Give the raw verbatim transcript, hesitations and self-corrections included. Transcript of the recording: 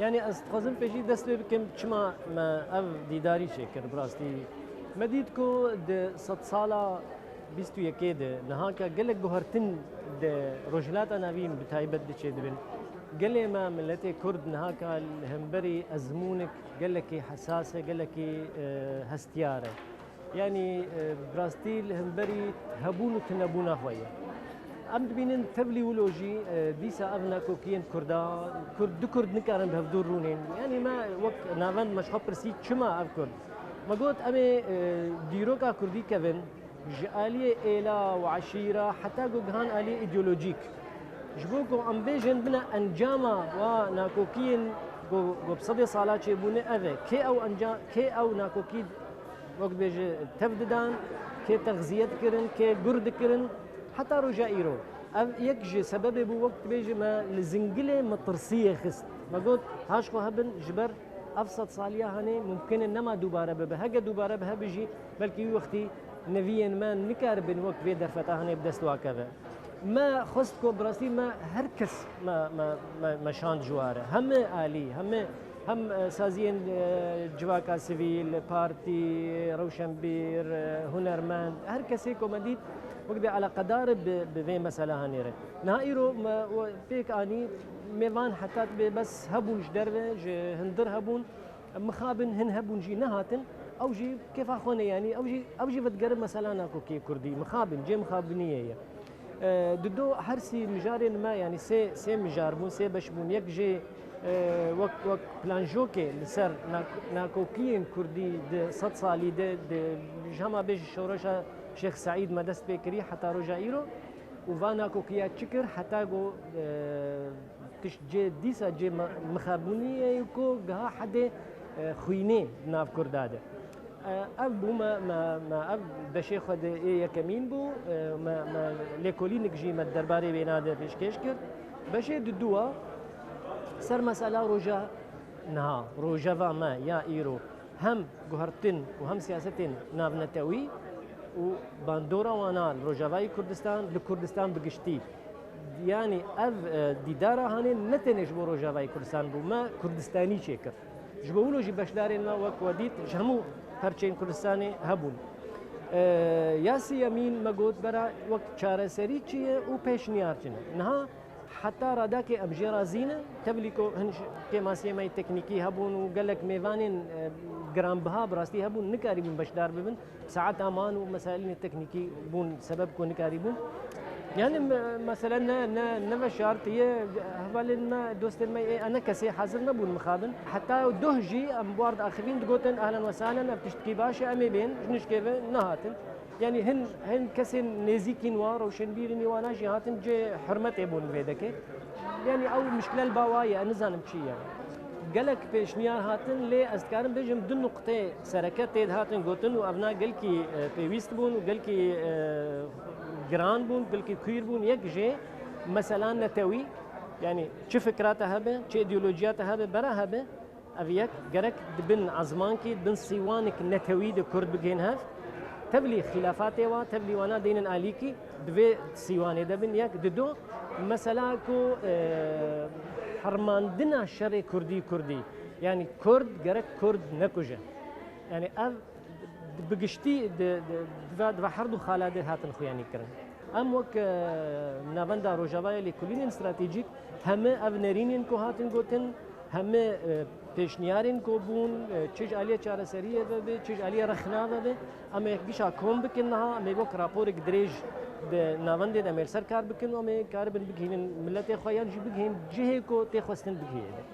Yanî ez dixwazim pêşî dest pê bikim, çima me ev dîdarî çêkir bi rastî. Me dît ku di sedsala bîst û yekê de niha ke gelek guhertin di Rojhilata Navîn bi taybet diçêdibin. Gelê me miletê Kurd niha ke li hemberî ezmûnik gelekî hesas e, gelekî, e, hestiyar e. Yanî, e, bi rastî li hemberî hebûn û tunebûna xwe ye. Em dibînin tevlî wilo jî, e, dîsa ev nakokiyên Kurda, Kurd, du Kurd nikarin bi hevdû rûnên. Yanî me wek navend me ji xwe pirsî çima ev Kurd? Me got em ê, e, dîroka Kurdî kevin, ji aliyê êla û eşîra heta ku gihan aliyê îdeolojîk. Ji bo ku em bêjin bine encama wa nakokiyên ku, ku bi sedê sala çêbûne ev e. Kê ew enca-, kê ew nakokî wek dibêje tev didan, kê texziye dikirin, kê gur dikirin, heta roja îro. Ev yek ji sebebê bû, wek dibêje me li zingilê metirsiyê xist. Me got, ha ji xwe hebin, ji ber ev sed saliya hanê mumkin e nema dubare bibe. Heke dubare bibe jî, belkî wî wextî neviyên me nikaribin wek vê derfeta hanê bi dest wa keve. Me xwest ku bi rastî me her kes me, me, me, me şand ji wa re. Heme alî, heme hem, e, saziyên, e, civaka sivîl, partî, rewşenbîr, e, hunermend, her kesê ku me dît wek dê eleqedar bi, bi vê mesela hanê re. Niha îro me we pêk anî mêvan heta dibê bes hebûn ji derve, ji hundir hebûn. Mixabin hin hebûn jî nehatin, ew jî kêfa xwe ne, yanî ew jî, ew jî vedigerin mesela nakokiyê Kurdî. Mixabin, cê mixabiniyê ye. E, di do her sî mijarên me, yanî sê, sê mijar bûn, sê beş bûn. Yek jê, e, wek, wek planjokê li ser nak-, nakokiyên Kurdî di sed salî de, di, ji hema bêjî şoreşa Şêx Seîd me dest pê kirî heta roja îro. Û va nakokiya çi kir heta ku, e, tişt cê dîsa cê mi-, mixabûniyê ye ku giha hedê, e, xwînê di nav Kurda de. E, ev bû me, me, me ev beşê xwe de ê yekemîn bû, e, me, me lêkolînik jî me di derbarê wêna de pêşkêş kir. Beşê diduwa ser mesela roja niha, rojeva me ya îro, hem guhertin û hem siyasetên navnetewî û bandora wana li Rojavayê Kurdistan, li Kurdistan bi giştî. Yanî ev, e, dîdara hanê ne tenê ji bo Rojavayê Kurdistan bû, me Kurdistanî çêkir. Ji bo wilo jî beşdarên me wek we dît ji hemû perçeyên Kurdistanê hebûn. E, ya siyemîn me got bera wek çareserî çi ye û pêşniyar çi ne. Niha Heta radakê em jê razî ne. Tevlî ku hin ş-, kêmasiyê me yê teknîkî hebûn û gelek mêvanên, e, giranbiha bi rastî hebûn, nikarîbûn beşdar bibin. Saeta man û mesailên teknîkî bûn sebeb ku nikarîbûn. Yani me-, mesele ne, ne, ne veşartiye, hevalên me, dostên me ê ene kesê hazir nebûn mixabin. Heta doh jî em bi wan diaxivîn digotin, "Ehlen we sehlen, ev tiştkî baş e, em ê bên." Ji nişkê ve nehatin. Yanî hin, hin kesên nêzîkîn wan, rewşenbîrînî wana jî hatin cê hurmetê bûn vê dekê. Yanî ew mişkile li ba wa ye, ez nizanim çi ye. Gelek pêşniyar hatin, lê ez dikarim bêjim du nuqtê sereke tê dihatin gotin û evna gelkî, e, pêwîst bûn û gelkî, e, giran bûn, gelkî kûr bûn. Yek jê mesela netewî, yanî çi fikra te hebe, çi îdeolojiya te hebe, bera hebe, Ev yek, gerek di bin ezmankî, di bin sîwanek netewî de Kurd bigihên hev. Tevlî xîlafatê wa, tevlî wana deynin alîkî, di vê sîwanê de bin yek. Di do, mesela ku, e, hermandina şerê Kurdî Kurdî. Yani Kurd gerek Kurd nekuje. Yani ev bi giştî di, di, di va, di va her du xala de hatin xuyanî kirin. Em wek, e, navenda Rojavayê lêkolînên stratejîk heme ev nerînên ku hatin gotin, heme, e, pêşniyarên ku bûn, e, çi ji aliyê çareseriyê ve be, çi ji aliyê rexna ve be, em ê gişa kom bikin niha, em ê wek raporek dirêj di navendê de em ê li ser kar bikin û em ê karibin bigihînin miletê xwe yan jî bigihîn cihê ku tê xwestin bigihê be.